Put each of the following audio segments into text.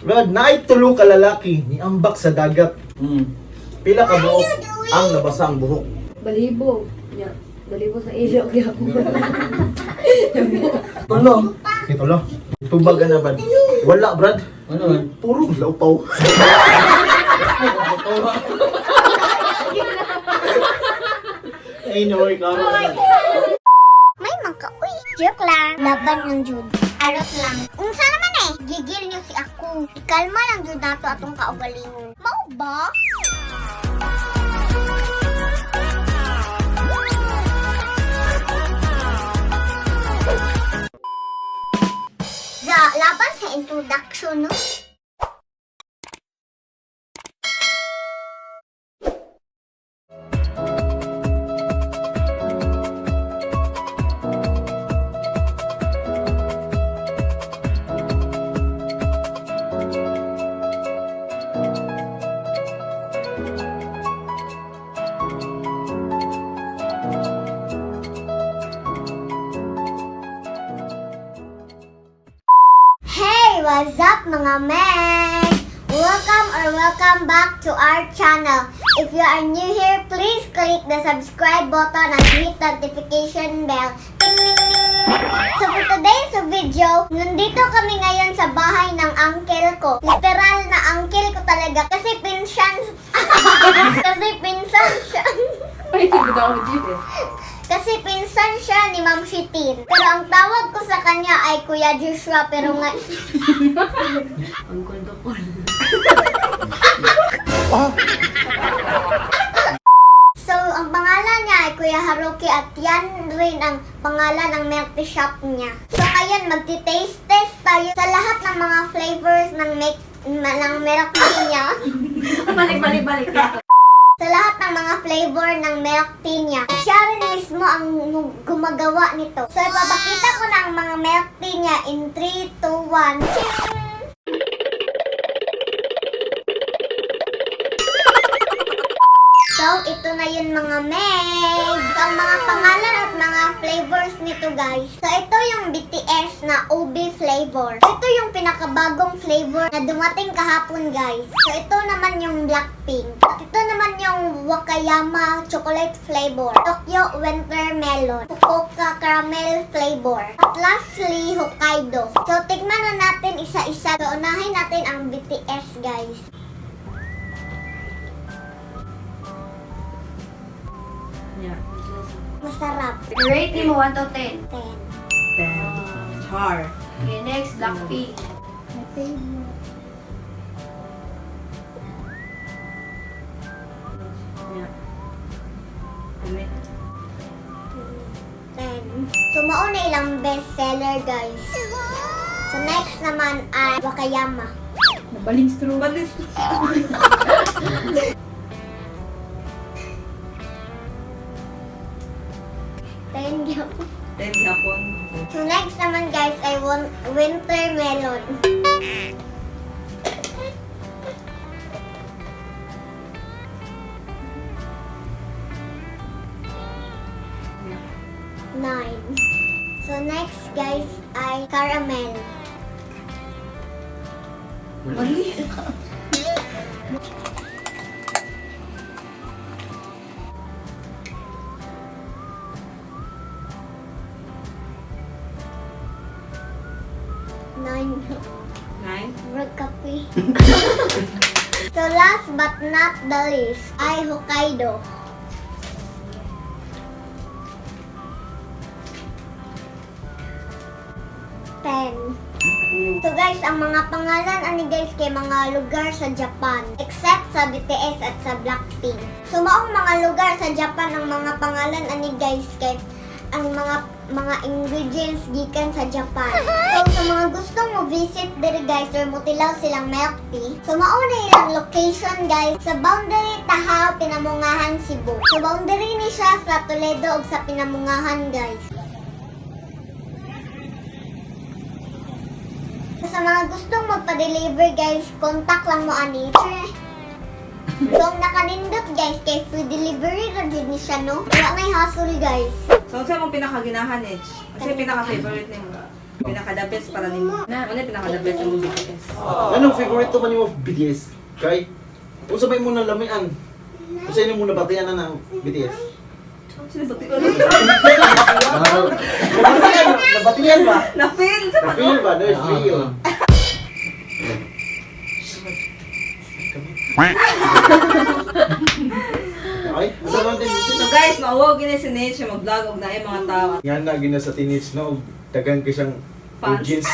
Brad, naay tulo ka lalaki ni ambak sa dagat. Pila ka buok ang nabasa ang buhok. Balibo. Ya, balibo sa ilog ya. Tulo. Tulo. Tubag ka na, Brad. Wala, Brad. Ano man? Puro laupaw. Ay, no, ikaw. May mangka-uy. Joke lang. Laban ng Jud. Arot lang. Unsa naman eh. Gigil niyo si ako. Ikalma lang Jud nato atong kaugalingon. Mao ba? Laban sa introduction, no? What's up mga men? Welcome back to our channel. If you are new here, please click the subscribe button and hit notification bell. Ting, ting, ting. So for today's video, nandito kami ngayon sa bahay ng uncle ko. Literal na uncle ko talaga kasi pinsan siya. Ay, hindi daw dito. Kasi pinsan siya ni Ma'am Shitin. Pero ang tawag ko sa kanya ay Kuya Joshua. Pero nga... Ang kondokol. So, ang pangalan niya ay Kuya Haruki at yan rin ang pangalan ng milk tea shop niya. So, ngayon magti-taste test tayo sa lahat ng mga flavors ng milk tea niya. Balik. Sa lahat ng mga flavor ng milk tea niya. Siya rin mismo ang gumagawa nito. So, ipapakita ko na ang mga milk tea niya in 3, 2, 1. Ching! So, ito na yun mga meg. Ang mga pangalan at mga flavors nito guys. So, ito yung BTS na OB flavor. Ito yung pinakabagong flavor na dumating kahapon guys. So, ito naman yung Blackpink. At ito naman yung Wakayama chocolate flavor. Tokyo winter melon. Fukuoka caramel flavor. At lastly, Hokkaido. So, tignan na natin isa-isa. So, unahin natin ang BTS guys. Yeah. Masarap. Rate mo 1 to 10. 10. 10. Char. Okay, next, Blackpink. My favorite. Yeah. 10. So, mauna ilang best seller guys. So, next naman ay Wakayama. Nabaling straw. 10 gyapon. 10 hapon. So, next naman guys ay winter melon. Nine. So, next guys ay caramel. Mali. Nine. 9. Red kape. So, last but not the least ay Hokkaido. So guys, ang mga pangalan ani guys kay mga lugar sa Japan except sa BTS at sa Blackpink. So maong mga lugar sa Japan ang mga pangalan ani guys kay ang mga ingredients gikan sa Japan. So sa mga gustong mo visit diri guys or mo tilaw silang milk tea. So mao na ilang location guys sa boundary Tahaw, Pinamungahan, Cebu. So boundary ni siya sa Toledo ug sa Pinamungahan guys. Sa mga gustong magpa-deliver guys, contact lang mo ani. Kung nakanindot guys, kay free delivery ra gyud ni siya no. Wala may hassle guys. So, saan mong pinakaginahan, Nitch? Kasi pinaka-favorite nimo? Pinaka-the best para nimo. Ano yung pinaka-the best ang BTS? Anong favorite man mo BTS? Kay? Kung sabay mo na lamian. Kung sa'yo mo nabatian na ng BTS. Sino ba ito? Nabatian ba? Na-feel! Na-feel ba? No, feel. Okay, masama din. So guys, mauwag gini si Nitch mag-vlog og naay mga tao. Yan na gina sa teenage no, dagang ka siyang Fans. audience.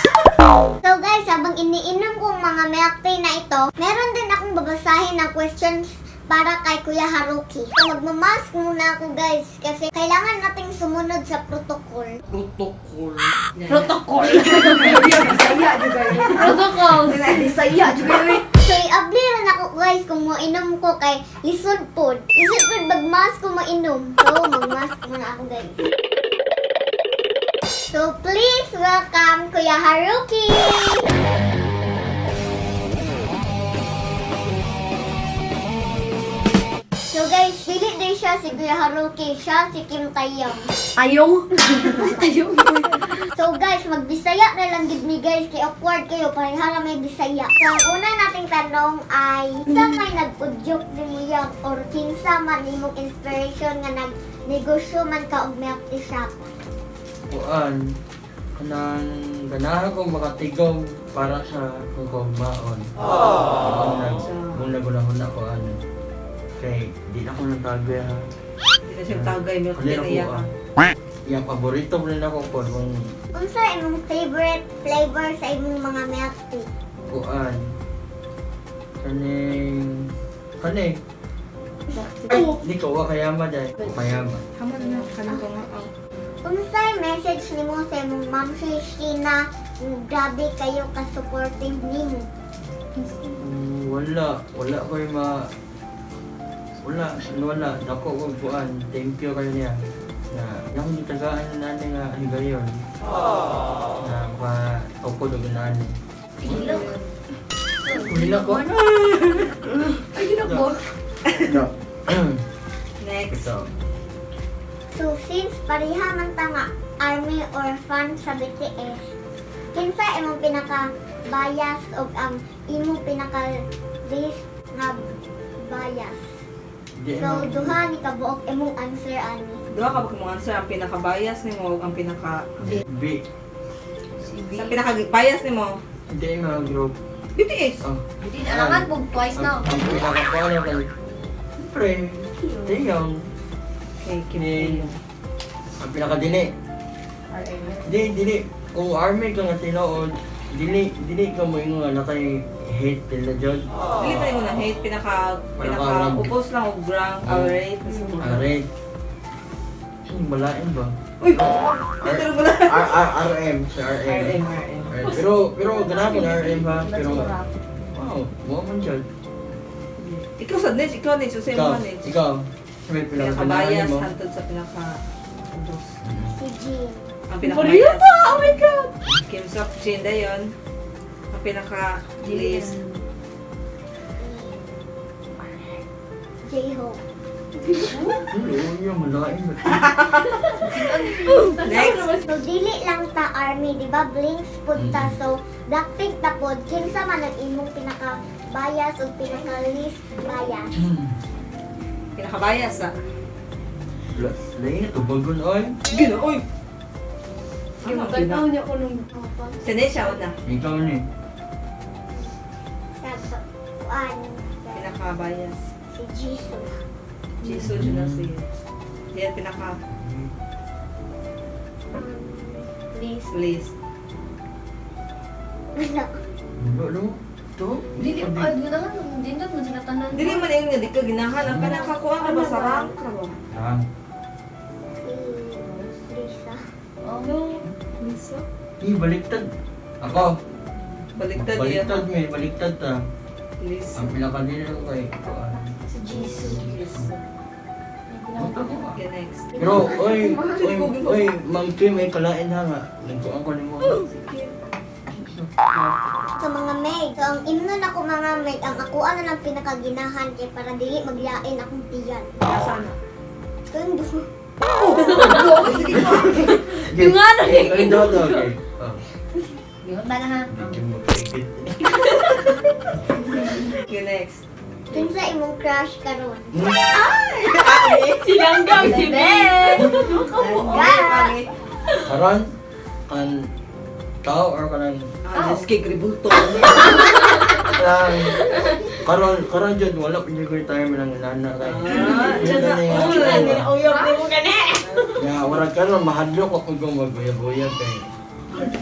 So guys, habang iniinom kong mga milk tea na ito, meron din akong babasahin ng questions para kay Kuya Haruki. So magmamask muna ako guys, kasi kailangan nating sumunod sa protocol. Protocol. Protocols. Saya juga yun. So i-abli rin ako guys kung mainom ko kay lisod pod. Lisod pod magmask ko mainom. So magmask muna ako guys. So please welcome Kuya Haruki! So guys, dili din siya si Kuya Haruki, siya si Kim Taeyhyung. Ayong. So guys, magbisaya na lang gid ni guys, kay awkward kayo, parehara may bisaya. So ang una nating tanong ay, sa may nag-udyok din mo yan, or kinsa man imong inspiration nga nag-negosyo man ka og milk tea shop? Kuan, kanang ganahan kong makatigom para sa kugmaon. Kung nagulahon ako ano. Kay di na ko nagtagay ha. Hindi na siyang tagay, milk tea Kalina na ko yan. Yung paborito mo rin ako po kung Unsa imong favorite flavor sa imong mga milk tea? kuan. Kaning. Di ko wa kayama dahil. Kayama. Haman na, kanang ko nga. Unsay message nimo sa imong ma'am Sheena, grabe kayo ka-supportive nimo? Wala ko yung wala. Dako ko kuan. Thank you kayo niya. Na yung gitagaan na nani nga higayon. Na pa-tupod og nani. Wala ko. Ay, ginabo. No. Next. Ito. So since pareha man ta nga army or fan sa BTS, kinsa imong pinaka-bias o ang imong pinaka-least nga bias? Di So mo- duha ni kabuok imong answer ani. Duha ka ba kung answer ang pinaka-bias nimo ug ang pinaka... B. Sa pinaka-bias nimo, Hindi nga group. BTS. Oh. Hindi na naman po twice na. Ang pinakakuha kay Siyempre, Taeyhyung. Okay, Kim Ni- Taeyhyung. Ang pinakadili. Dili. Kung army ka nga tinuod, dili ka mo yung nga nakay hate nila dyan. Dili pa mo na hate, pinaka-upos lang og rank, rate. Aray. Malain ba? Uy! Dito ko lang. RM, sa RM. RM. Pero ganahan ko na RM ha. Pero, wow, mo man dyan. Ikaw sa Nitch, ikaw Nitch, sa Ikaw, mga Nitch. ikaw. Sabi Pinaka-bias, mo. hantod sa pinaka-ubos. Si Jin. Ang pinaka-bias. Oh my God! Kim Sok Jin dayon. Ang pinaka-least. J-Hope. Oo, yung malain ba? Next. So dili lang ta army, di ba? Blinks pud ta. So Blackpink ta pod. Kinsa man ang imong pinaka-bias o pinaka-least bias? Pinaka-bias ah. Lain ito, bagon oy. Gino, uy! Tagtaw niya ko nung... Sa Nitch, siya na. Ikaw ni. Sa kuan Pinaka-bias. si Jisoo. Jisoo, Jun na siya. Yan, pinaka-least. Please. Wala. Ano? Ito? Dili, ay, ganahan. Hindi na man sila tanan. Dili man yung nga, di ka ginahan. Ang pinaka-kuha na ba sa rank ka ba? Ah, Si Lisa. Oh. Lisa? baliktad. Ako. Baliktad yan. Baliktad ta. Lisa. Ang pinakadili ko kay kuan. Si Jesus. Buta ko ah. Okay, next. Pero, oy, Ma'am Kim, may kalain ha nga. Nagkuhan ko ni mo. Sa mga maid. So ang imnon ako mga maid, ang ako ano lang pinakaginahan kay para dili maglain akong tiyan. Nasaan? Kundo. Yung ano eh. Ay, daw, okay. Oh. Yun ba na ha? Medyo magpaigit. Okay, next. Kinsa imong crush karon? Silanggang si Ben! Okay, Karon, kan tao or kanang Just kay Gribulto. karon jud wala pa jud ko time lang nana kay. Uyok ni mo gani! Ya, wala karon mahadlok ako kung magbuya-buya kay.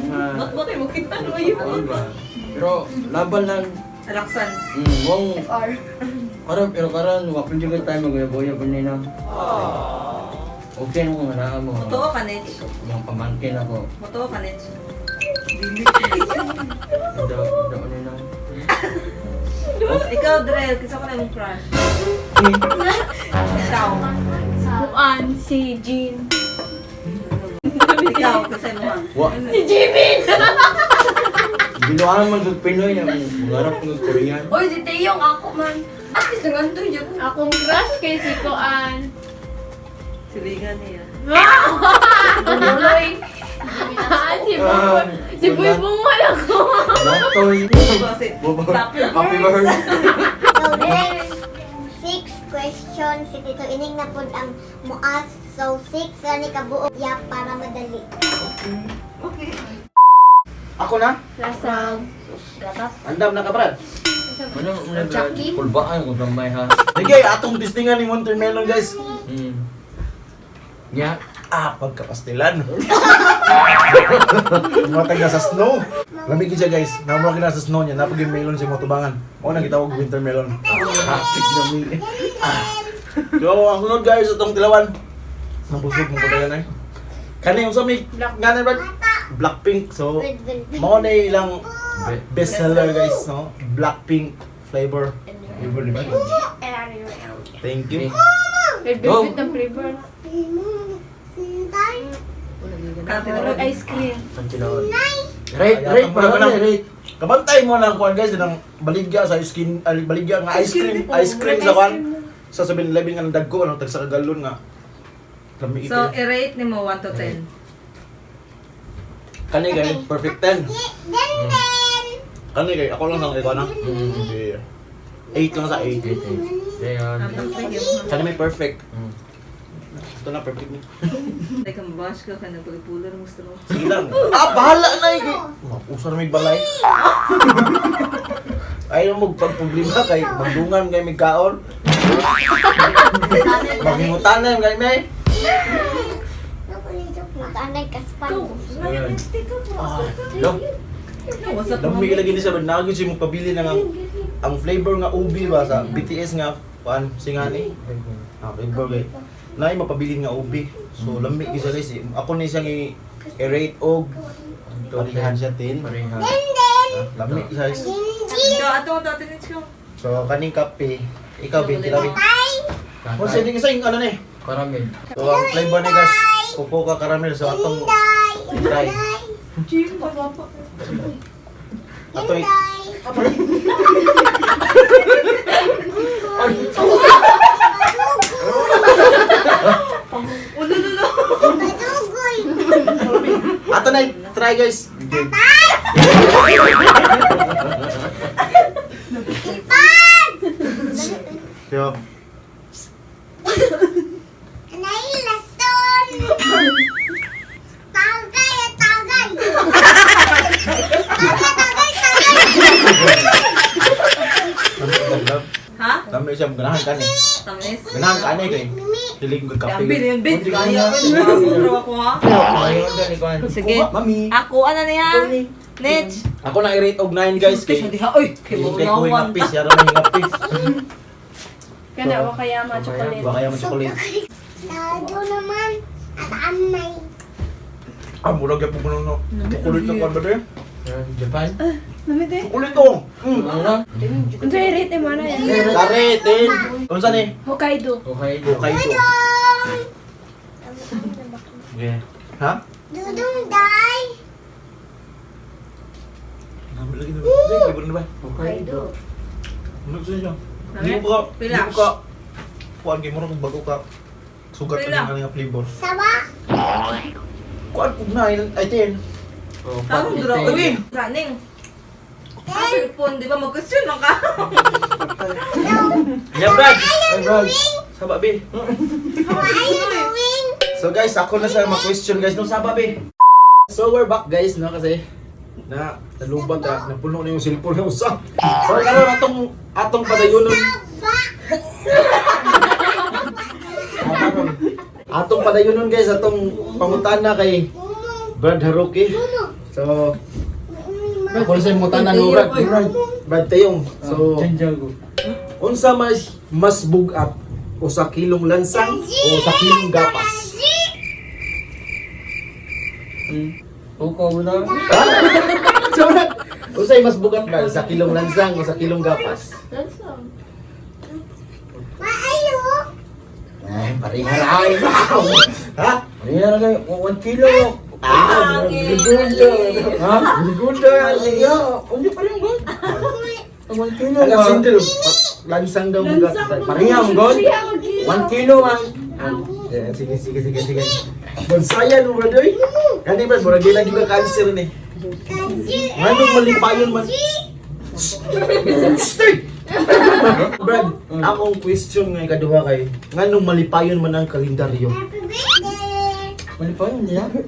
Ba't ba tayo makita na yun? Oo ba? Pero laban lang Alaksan. wong FR. pero karon wa pa jud ko time magbuya-buya pa nila. Okay mo na mo. Totoo ka, Nitch. Yung pamangkin ako. Totoo ka, Nitch. Daw nila. Ikaw, Drell, kisa ko na yung crush. Ikaw. Kuan, si Jean. Ikaw, kasi mo ha. Wa. Si Jimin! Binuang man sa Pinoy ang mangarap ng Korean. Oy, si Taeyhyung ako man. At least nanganto yun. Akong crush kay si Kuan. Siligan niya. Buloy. Si Bongbong. Si Bongbong man ako. Natoy. Kasi, Happy birthday. So next, 6 questions. Si Tito Ining na pud ang muas. So 6 ra ni kabuok ya para madali. Okay. Ako na? Last round. Gatas. Andam na ka, Brad. Ano mo Chucky? pulbaan ko gamay ha. Sige, atong testingan ni watermelon, guys. Ya. Pagkapastilan. Matag na sa snow. Lamig siya, guys. Namura na sa snow niya. Napag yung melon siya motubangan. O nang gitawag winter melon. Hapik lamig. So, ang sunod, guys, itong tilawan. Ang busog mong patayan ay. Kani yung samig. Nga na, Brad? Blackpink. So, Red velvet. mga na ilang bestseller, guys, no? Blackpink flavor. Flavor, di ba? Thank you. Red velvet ang flavor. Sintay. Or ice cream. Ang tinawag. Rate para Ayan, na rate. Kabantay mo lang kuan, guys, ng baligya sa skin, baligya nga ice cream sa kuan. Sa 7-Eleven nga dagko ano tag sa galon nga. Lami ito. So, i-rate ni mo 1 to 10. Kani kay perfect 10. Den. Kani kay ako lang sang ikaw na. 8 lang sa 8. Ayan. Kani may perfect. Ito na perfect ni. Teka, mabash ka ka, nagpag-pular mo gusto mo. Sige lang. Bahala na iki. Usar may balay. Ayaw mo pagproblema kay magdungan kay may kaon. Magingutan na yung kay may. Tanay kaspan. Ayan. Look, What's up, dami lagi ni sa nagid si mo pabili na nga ang flavor nga ubi ba sa BTS nga kuan singani. Flavor kay nay mapabili nga ubi. So lami gyud siya guys. Ako ni siyang i-rate og parihan siya 10. Pareha. Lami guys. Ito, Nitch ko. So kaning kape, ikaw 20 labi. Mo Katay. sa ding isa yung ano ni. Karamel. So ang flavor ni guys, kuko ka caramel so atong try. Ato ato na try guys. Yo. Ha? Dami siya ganahan ka ni. Tamis? Ganahan ka ni kay. Hilig ko kape. Yabi na yun, Ben. Hindi Kaya ka ka na. ako ha? Ngayon ka ni Kwan. Sige. Mami. Ako, ano na yan? Nitch. Ako na i-rate og 9 guys kay. Hindi ha, oy. Kay mo Kay na kuy one. ngapis, yara na ngapis. Kana wakayama chocolate. Baka yaman chocolate. Sado naman. At anay. Murag gyud puno no. Chocolate ka ba dre? Japan. Chocolate ko. Ano? Unsa i-rate mo na yan? Karetin. Unsa ni? Hokkaido. Okay. Hokkaido. Okay. Ha? Dudong day. Nami lagi na. Libre na ba? Hokkaido. Ano gusto niyo? Nami? Hindi ko ka. Pila? Hindi ko ka. Kuan kay murag bago ka. Sugat Pila? ang nga flavor. Sawa. Kuan kung 9 ay 10. Oh, Tamang pati dura ko. Okay. Running. Cellphone, di ba? Mag-question lang ka. Yeah, Brad. Ay, Brad. Saba, be. What are you doing? So guys, ako na sa ma-question guys nung saba, be. So we're back guys, no? Kasi nalubat napuno na yung cellphone na usap. So karon atong padayunon. Atong padayunon guys, atong pangutana kay Brad Haruki. So, kung sa mutana no Brad Tayong. So, Chanjago. unsa mas bugat o sa kilong lansang o sa kilong gapas? Ukaw mo na. So, unsay mas bugat ba sa kilong lansang o sa kilong gapas? What are you? Ay, pariharay ba? Ha? Ayan na kayo, 1 kilo. Ah, Ligunda. Ha? Ligunda. Iya, hindi pa rin God. 1 kilo Alam ba? sintil, lansang daw bugat. Parehang God. 1 kilo man. Yeah, sige. Bonsaya no brad oy. Kani brad, murag di lagi ka cancer ni. Nganong malipayon man. Stay! Brad, akong question nga ikaduha kay nganong malipayon man ang kalendaryo? Happy birthday! Mali pa yun niya. Happy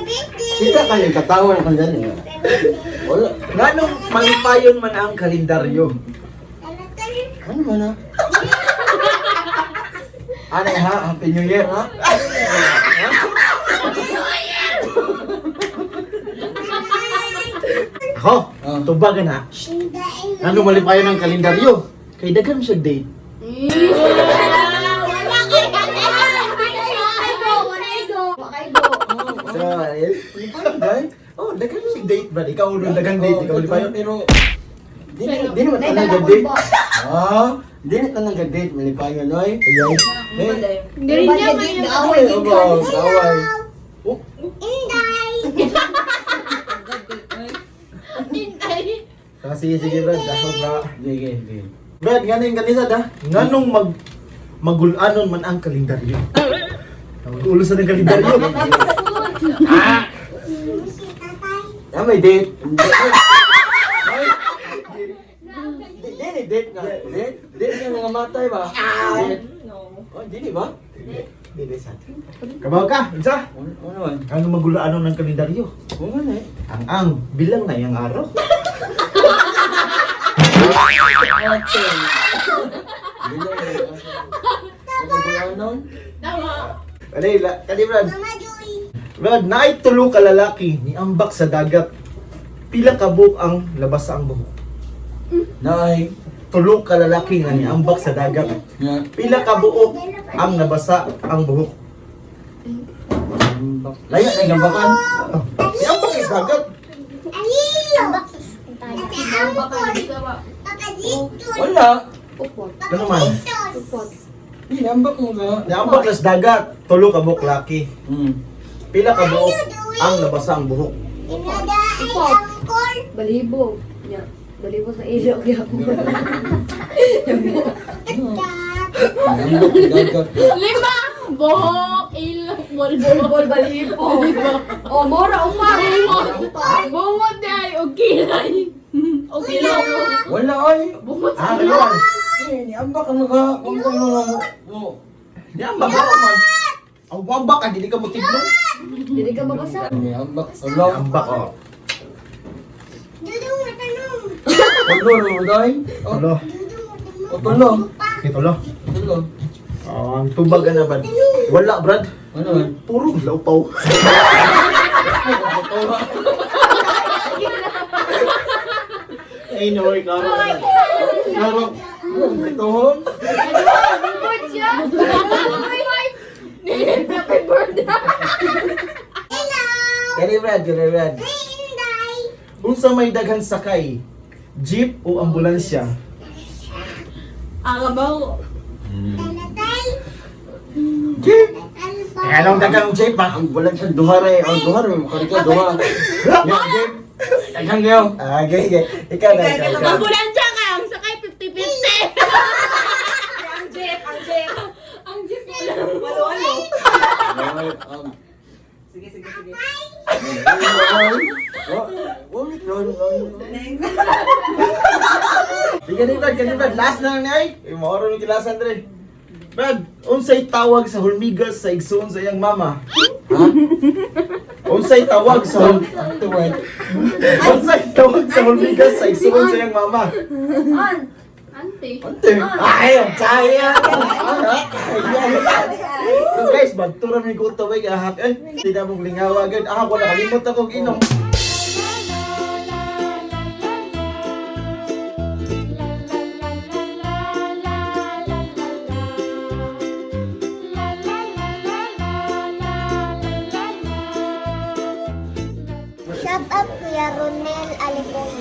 birthday! Kita kayo katawan ko dyan. Wala. Nganong malipayon man ang kalendaryo? Ano ba na? Ano ha? Happy New Year ha? Ako, tubagan ha. Nganong malipayon ang kalendaryo? Kay daghan mo siya date. So, malipayon dahil. Oh, daghan mo siya date brad. Ikaw ulo daghang date, ikaw malipayon. Pero, di naman talaga date. Ah, di na talaga date. Malipayon oy. Ayay. Hindi rin niya man yung Away, away. hintay. Sige brad, ako bra. Sige. Brad, ganing kanisa da. Nganong magulanon man ang kalendaryo? Ulo sa ng kalendaryo. Ah, may date. Date nga. Date nga mga matay ba? Date. No. Oh, dili ba? Dili sa atin. Kabaw ka, unsa? Ano naman? Ano magulaanon ng kalendaryo? Oo nga na eh. Ang bilang na yung araw. Tama. Kani Brad. Mama Joy! Brad, naay tulo ka lalaki ni ambak sa dagat. Pila ka buok ang labas sa ang buhok? Nay. Tulo ka lalaki nga ni ambak sa dagat. Nga. Pila ka buok ang nabasa ang buhok? Layo na yung bakan. Ni ambak sa dagat. Aliyo! Baka hindi ka ba? Papa dito! Wala. Upot. Ano man? Upot. Hinambak mo ba? Ni ambak sa dagat, tulo ka buok laki. Pila ka buok ang nabasa ang buhok? Inada ay angkol! Balibo. Yeah. Balibo sa ilok. Hinambak yung dagat. 5. Buhok, ilok, bolbol, balibo. O, mora, umar. Bungod day, o kilay. O kilay. Wala ay. Bungod sa Ano ilok. man? Hinambak ano ka? Ano? Ni ambak ka man. Ang ambak ka, hindi ka mo tiglong. Hindi ka mabasa. Hinambak. Ni Wala. ambak, oh. Dudong matanong! Tulo mo day? Tulo. O tulo. Tulo. Tulo. Ang tubag na Brad. Wala Brad. Ano man? Puro laupaw. Ay no, karo. Karo. Ito ho. Bungod siya. Happy birthday. Hello! Kani Brad. Hey, Inday! Unsa may daghan sakay? Jeep o ambulansya? Akabaw. Talatay! Jeep. Ano ba? Anong daghang jeep ba? Ang walang sa duhare. Ang duhare. Makarika duha. Yan, Jim. Daghang kayo. Okay. Ikaw na. Ambulansya ka, ang sakay 50-50. Ang jeep. Ang jeep. Walo-walo. Sige, sige, sige. Di Brad, last na lang ni ay. Maoro yung kilasan dre. Brad, unsay tawag sa hulmigas sa igsoon sa iyang mama? Ha? Unsay tawag sa Unsay tawag sa hulmigas sa igsoon sa iyang mama? Ante. Ante. Ay, sayang. So guys, bagtura mi ko to bay ahak hindi na mong lingawagan. Ko nakalimot ako ginom. Shout out Kuya Ronel Alipong.